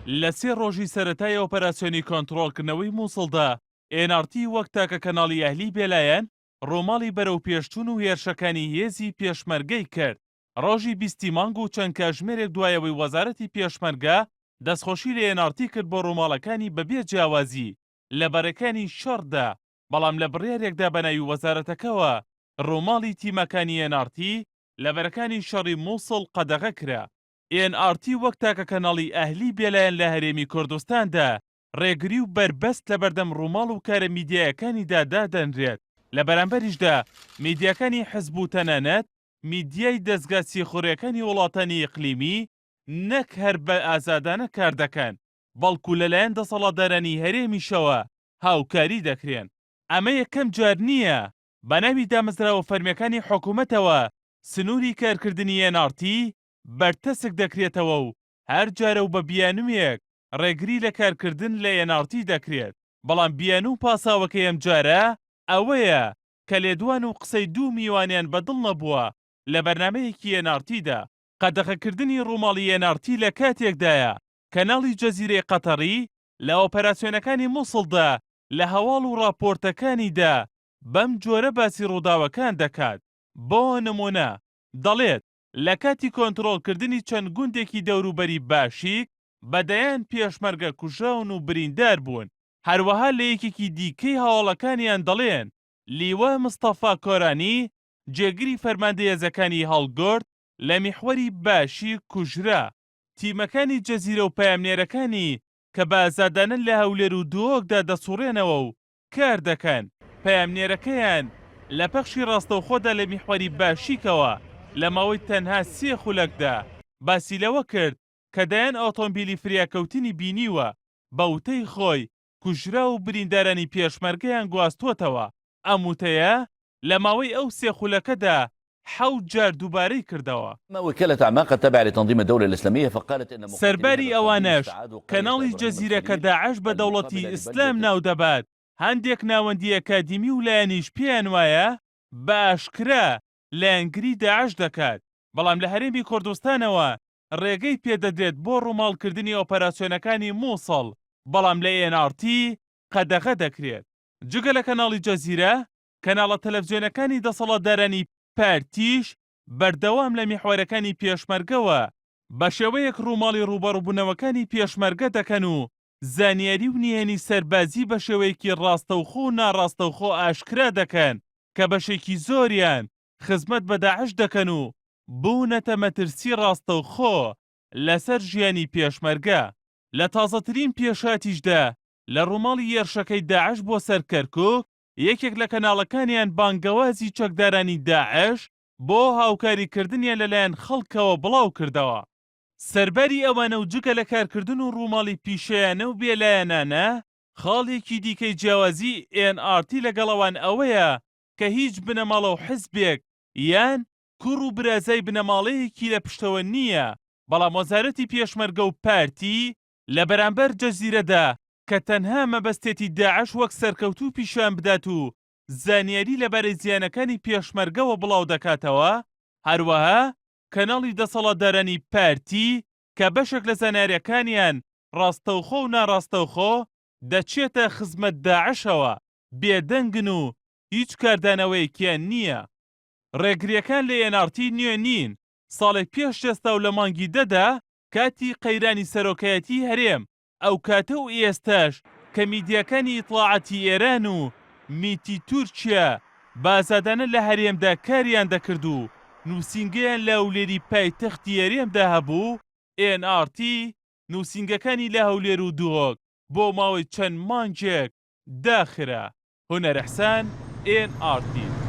لە سێ ڕۆژی سەرەتای ئۆپەراسیۆنی کۆنتڕۆڵکردنەوەی موسڵدا، ئێن ئاڕ تی وەک تاکە کەناڵی ئەهلی بێلایەن ڕووماڵی بەرەوپێشچوون و هێرشەکانی هێزی پێشمەرگەی کرد. ڕۆژی 20 ی مانگ و چەند کاژمێرێک دوای ئەوەی وەزارەتی پێشمەرگە دەستخۆشی لە ئێن ئاڕ تی کرد بۆ ڕووماڵەکانی بەبێ جیاوازی لە بەرەکانی شەڕدا، بەڵام لە بڕیارێکدا بەناوی وەزارەتەکەوە ڕووماڵی تیمەکانی ئێن ئاڕ تی لە بەرەکانی شەڕی موسڵ قەدەغە کرا. ئێن ئاڕ تی وەک تاکە کەناڵی ئەهلی بێلایەن لە هەرێمی کوردستاندا ڕێگری و بەربەست لەبەردەم ڕووماڵ و کارە میدیایەکانیدا دادەنرێت، لە بەرامبەریشدا میدیاکانی حزب و تەنانەت میدیای دەزگا سیخوڕیەکانی وڵاتانی ئیقلیمی نەک هەر بە ئازادانە کار دەکەن، بەڵکو لەلایەن دەسەڵاتدارانی هەرێمیشەوە هاوکاری دەکرێن. ئەمە یەکەم جار نییە بەناوی دامەزراوە فەرمیەکانی حکومەتەوە سنووری کارکردنی ئێن ئاڕ تی بەرتەسک دەکرێتەوە و هەر جارە و بە بیانوویەک ڕێگری لە کارکردن لە ئێن ئاڕ تی دەکرێت، بەڵام بیانوو و پاساوەکەی ئەمجارە ئەوەیە کە لێدوان و قسەی دوو میوانیان بە دڵ نەبووە لە بەرنامەیەکی ئێن ئاڕ تیدا. قەدەغەکردنی ڕووماڵی ئێن ئاڕ تی لە کاتێکدایە کەناڵی جەزیرەی قەتەڕی لە ئۆپەراسیۆنەکانی موسڵدا لە هەواڵ و ڕاپۆرتەکانیدا بەم جۆرە باسی ڕووداوەکان دەکات، بۆ نموونە دەڵێت، لە کاتی کۆنترۆڵکردنی چەند گوندێکی دەوروبەری باشیک بە دەیان پێشمەرگە کوژراون و بریندار بوون، هەروەها لە یەکێکی دیکەی هەواڵەکانیان دەڵێن، لیوا مستەفا کۆرانی جێگری فەرماندەی هێزەکانی هەڵگورد لە میحوەری باشیک کوژرا. تیمەکانی جەزیرە و پەیامنێرەکانی کە بە ئازادانە لە هەولێر و دهۆکدا دەسوڕێنەوە و کار دەکەن، پەیامنێرەکەیان لە پەخشی ڕاستەوخۆدا لە میحوەری باشیکەوە لە ماوەی تەنها سێ خولەکدا باسی لەوە کرد کە دەیان ئۆتۆمبیلی فریاکەوتنی بینیوە، بە وتەی خۆی کوژراو و بریندارانی پێشمەرگەیان گواستووەتەوە، ئەم وتەیە لە ماوەی ئەو سێ خولەکەدا حەوت جار دووبارەی کردەوە. سەرباری ئەوانەش، کەناڵی جەزیرە کە داعش بە دەوڵەتی ئیسلام ناودەبات، هەندێک ناوەندی ئەکادیمی و لایەنیش پێیان وایە بە ئاشکرا لایەنگری داعش دەکات، بەڵام لە هەرێمی کوردستانەوە ڕێگەی پێدەدرێت بۆ ڕووماڵکردنی ئۆپەراسیۆنەکانی موسڵ، بەڵام لە ئێن ئاڕ تی قەدەغە دەکرێت. جگە لە کەناڵی جەزیرە، کەناڵە تەلەفزیۆنەکانی دەسەڵاتدارانی پارتیش بەردەوام لە میحوەرەکانی پێشمەرگەوە بە شێوەیەک ڕووماڵی ڕووبەڕووبوونەوەکانی پێشمەرگە دەکەن و زانیاری و نهێنی سەربازی بە شێوەیەکی ڕاستەوخۆ و ناڕاستەوخۆ ئاشکرا دەکەن کە بەشێکی زۆریان خزمەت بە داعش دەکەن و بوونەتە مەترسی ڕاستەوخۆ لەسەر ژیانی پێشمەرگە. لە تازەترین پێشهاتیشدا لە ڕووماڵی هێرشەکەی داعش بۆ سەر کەرکوک، یەکێک لە کەناڵەکانیان بانگەوازی چەکدارانی داعش بۆ هاوکاریکردنیان لەلایەن خەڵکەوە بڵاوکردەوە. سەرباری ئەوانە و جگە لە کارکردن و ڕووماڵی پیشەیانە و بێلایەنانە، خاڵێکی دیکەی جیاوازی ئێن ئاڕ تی لەگەڵ ئەوان ئەوەیە کە هیچ بنەماڵە و حزبێک یان کوڕ و برازای بنەماڵەیەکی لە پشتەوە نییە، بەڵام وەزارەتی پێشمەرگە و پارتی لە بەرامبەر جەزیرەدا کە تەنها مەبەستێتی داعش وەک سەرکەوتوو پیشان بدات و زانیاری لەبارەی زیانەکانی پێشمەرگەوە بڵاودەکاتەوە، هەروەها کەناڵی دەسەڵاتدارانی پارتی کە بەشێک لە زانیاریەکانیان ڕاستەوخۆ و ناڕاستەوخۆ دەچێتە خزمەت داعشەوە بێدەنگن و هیچ کاردانەوەیەکیان نییە. ڕێگریەکان لە ئێن ئاڕ تی نوێ نین، ساڵێک پێش ئێستا و لە مانگی دە دا کاتی قەیرانی سەرۆکایەتی هەرێم، ئەوکاتە و ئێستاش کە میدیاکانی ئیتڵاعاتی ئێران و میتی تورکیا بە ئازادانە لە هەرێمدا کاریان دەکرد و نووسینگەیان لە هەولێری پایتەختی هەرێمدا هەبوو، ئێن ئاڕ تی نووسینگەکانی لە هەولێر و دهۆک بۆ ماوەی چەند مانگێک داخرا. هونەر ئیحسان، ئێن ئاڕ تی.